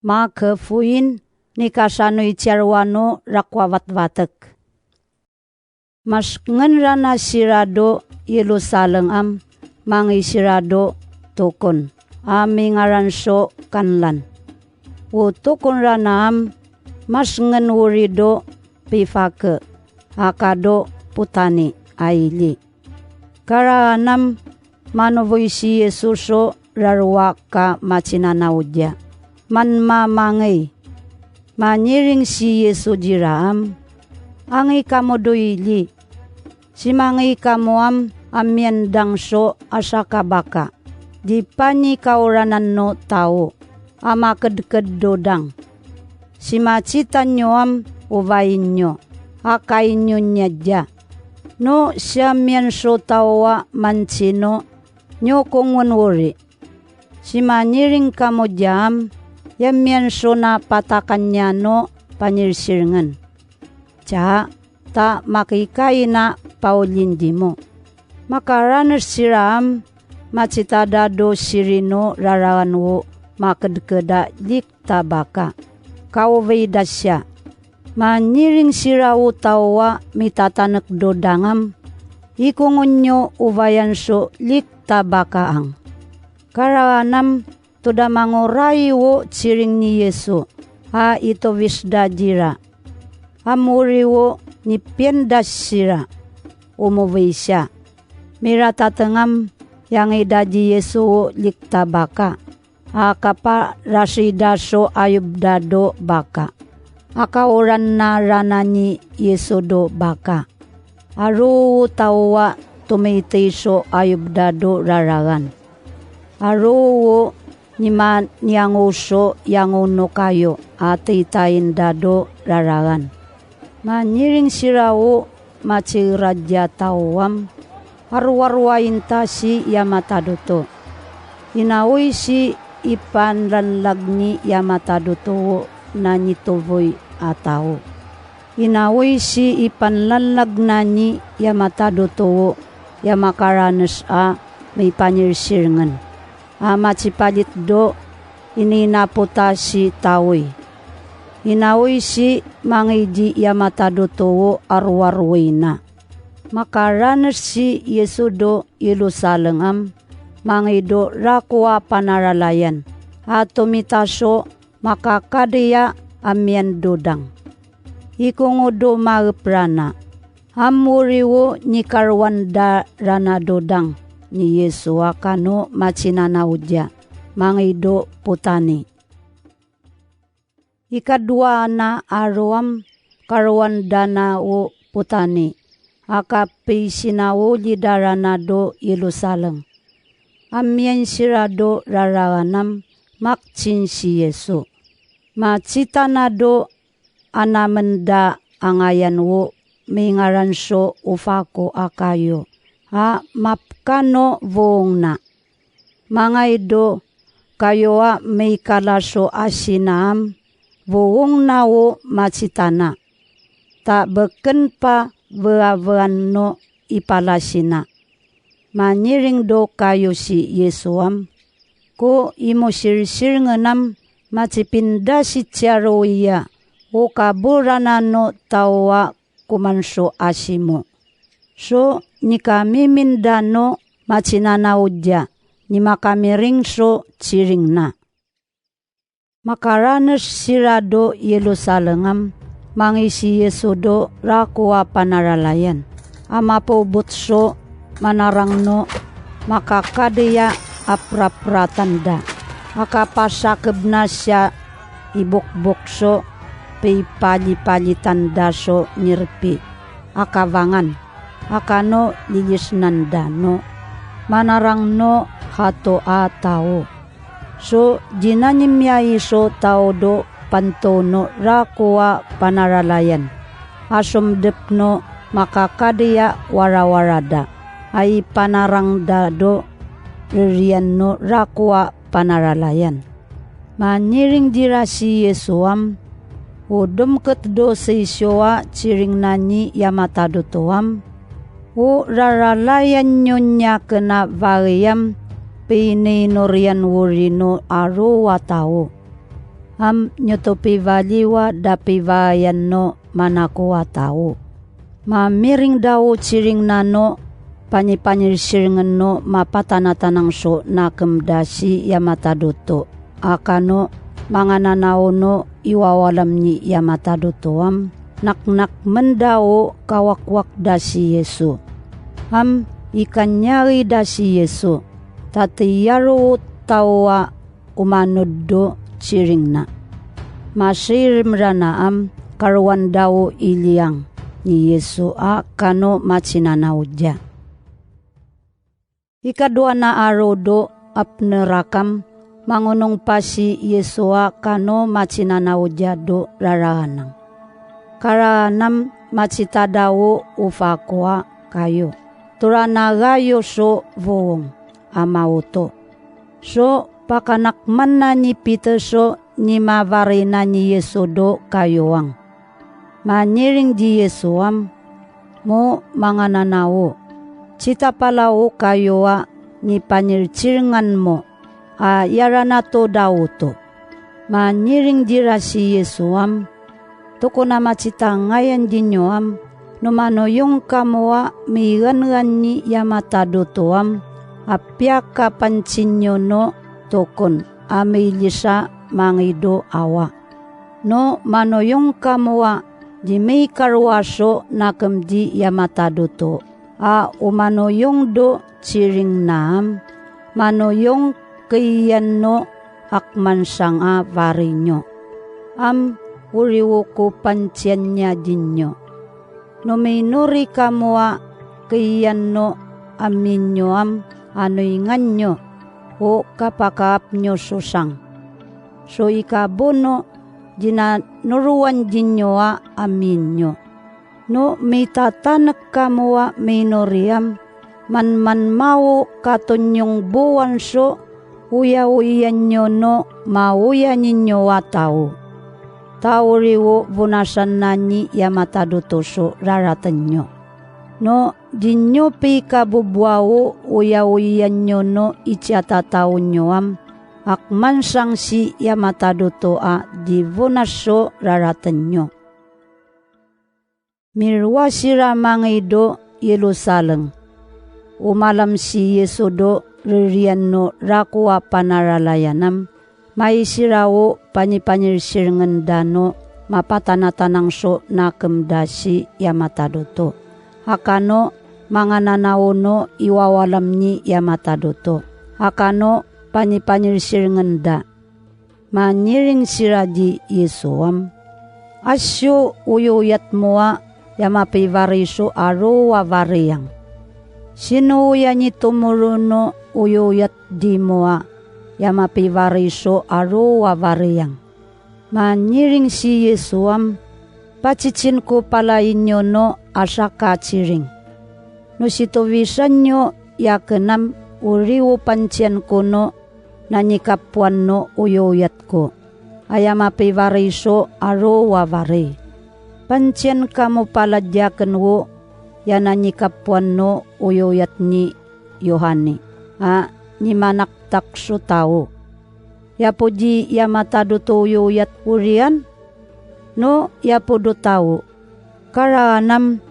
马可福音ni kasanoy tiarwano rakwavatvatek. Mas ngenrana sirado Yerusalem am mangi sirado tukon ami ngaranso kanlan. Wo tukon rana am mas ngen wurido pifake akado putani aili. Karaanam manovoy si Yesuso rarwa ka machinanaudya. Man mamangay. Manyiring si Yesu jiraam. Angay kamo doili. Simangay kamo am amyandang so asakabaka. Di pani kauranan no tao. Amakedked dodang. Simacitan nyo am uvain nyo. Akain nyo nyadya. No siya mianso tawa mansino nyo kung wuri. Simanyiring kamo jam yamianso na patakan niya no panyirsirngan. Tsa ta makikay na paulindi mo. Makaranas siram macitada do sirino rarawan wo makedkeda likta baka. Kauveda siya. Manyiring siraw tawa mitatanak do dangam, ikungon nyo uvayan so likta bakaang. Karaanam toda mangoray wo siring ni Yesu, a ito visda jira. Amuri wo ni piendas sira, umuwi siya. Miratatengam yang idaji Yesu wo likta baka, a kapa rasida so ayubdado baka. Akauran na rana ni Yesu do baka. Aru tawa tumiti so ayubdado raragan. Aru nima nianguso yanguno kayo ati tain dado raragan. Manyiring sirao machiradya tawam arwarwain ta si yamataduto. Inaoy si ipanlanlag ni yamataduto na nituvoy atao. Inaoy si ipanlanlag na ni yamataduto yamakaranas a may panyirsirngan. Amatsipalit do ininaputa si taoy. Inaoy si mangidi yamataduto arwarway na. Makaranas si Yesu do Yerusalem mangido rakwa panaralayan. Atumitaso makakadiya amyan dodang. Ikungudo maeprana. Amuriwo ni karwanda rana dodang ni Yesu akano machinanaudya mangido putani. Ikadwa na aroam karwanda na o putani. Akapi sinawo lidarana do Yerusalem. Amyan sirado rarawanam makchin si Yesu. Macita na do anamenda angayan wo mingaranso ufako akayo. A mapkano voong na. Mangaido kayo a may kalaso asinam voong na wo macitana. Ta beken pa veavean no ipalasina. Manyiring do kayo si Yesuam. Ko imo sirsir ngenam macipinda si tiaroia o kaburana no tawa kumanso asimo. So ni kami mindano machinanaudya ni makamiring so siring na. Makaranas sirado Yerusalem mangisi Yesu do rakwa panaralayan. Amapubutso manarangno makakadiya aprapratanda. Akapasakeb na siya ibukbukso pipali-palitanda so nirpi. Akavangan. Akano lilisnanda no. Manarangno hato a tao. So dinanimya iso tao do pantono rakuwa panaralayan. Asumdepno makakadiya warawarada. Ay panarangda do ririan no rakuwa panaralayan. Manyiring dira si Yesuam, o dumket do si Isyoa ciring nani yamatadutoam, o raralayan nyo nya kena variam, pininorian wurino aruwa tao. Am nyotopi valiwa dapi vayan no manakuwa tao. Mamiring daw siring nano panipanyir siringan no mapatanatanang so nakemdasi yamataduto. Akano mga nanao no iwawalam ni yamatadutoam naknak mendao kawakwak dasi Yesu. Am ikanyari dasi Yesu. Tatiyaro tawa umanuddo siring na. Masirim ranaam karwan daw iliang ni Yesu a kano matsinanaudya. Ikadua na araw do apnerakam mangunong pasi Yesu a kano matsinanaudya do rarahanang. Karahanam matsitadawo ufakoa kayo. Turanagayo so voong amauto. So pakanakman na ni Peter so ni mavarina ni Yesu do kayuang. Maniring di Yesu am mo mga nanao. Cita palao kayua ni panirchiringan mo a yarana to daw to. Maniring dira si Yesu am tuko na macita ngayan dinyo am numano yung kamua migan-gan ni yamatado to am apya kapansinyo no tokon amilisa mangido awa. No manoyong kamua di may karwaso nakemdi yamatado to. A umanoyong do siring naam manoyong kiyan no akmansang a varinyo. Am uriwo ko pansyan niya dinyo. No may nuri kamua kiyan no aminyo am anoingan nyo o kapakaap nyo susang. So ikabono dinanuruan dinyo a aminyo. No may tatanak kamua may noriam man mao katonyong buwan so uya-uyan nyo no mauya ninyo a tao. Tao riwo bunasan na ni yamataduto so raratan nyo. No dinyo pi kabubwawo uya-uyan nyo no itsiatataon nyo am akmansang si yamataduto a di bunaso raratan nyo. Mirwa sira mangido Yerusalem. Umalam si Yesu do ririan no rakuwa panaralayanam. May sirawo panipanyir siringan dano mapatanatanang so nakemdasi yamataduto. Hakano mga nanao no iwawalam ni yamataduto. Hakano panipanyir siringan da. Maniring sira di Yesuam. Asyo uyuyat moa yamapivariso aruwa variyang. Sino uya ni tumuruno uyuyat di moa yamapivariso aruwa variyang. Maniring si Yesuam pacicin ko pala inyo no asaka ciring. No sitovisan nyo yakenam uriwo pancian ko no nanikapuan no uyuyat ko. Ayamapivariso aruwa vari. Pancian kamu pala diaken wo yananikapuan no uyuyat ni Yohane. A ni manak takso tao. Yapo di yamatado to uyuyat urian? No yapo do tao. Karaanam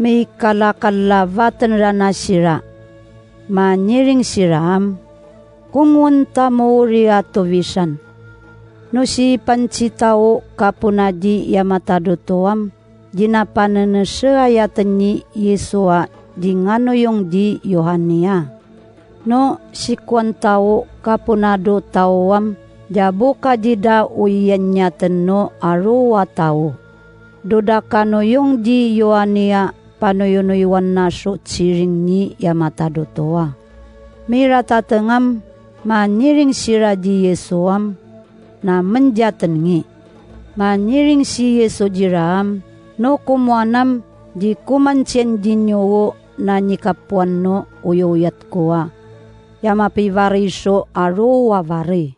may kalakalavatan rana sira. Maniring siraam. Kung unta mo uri atovisan. No si pancitao kapunadi yamatado toam, dinapanenese ni Yesua di nganoyong di Yohania. No si kuantao kapunado taoam, jabuka dida uyan niya tenno aruwa tao. Doda kanoyong di Yohania panoyonuyuan naso siring ni yamatado toa. Miratatengam maniring sira di Yesuam, na menjaten ngi. Maniring si Yesu jiraam, no kumuanam di kumancien dinyowo na nikapuan no uyuyat kuwa. Yamapivariso aruwa vari.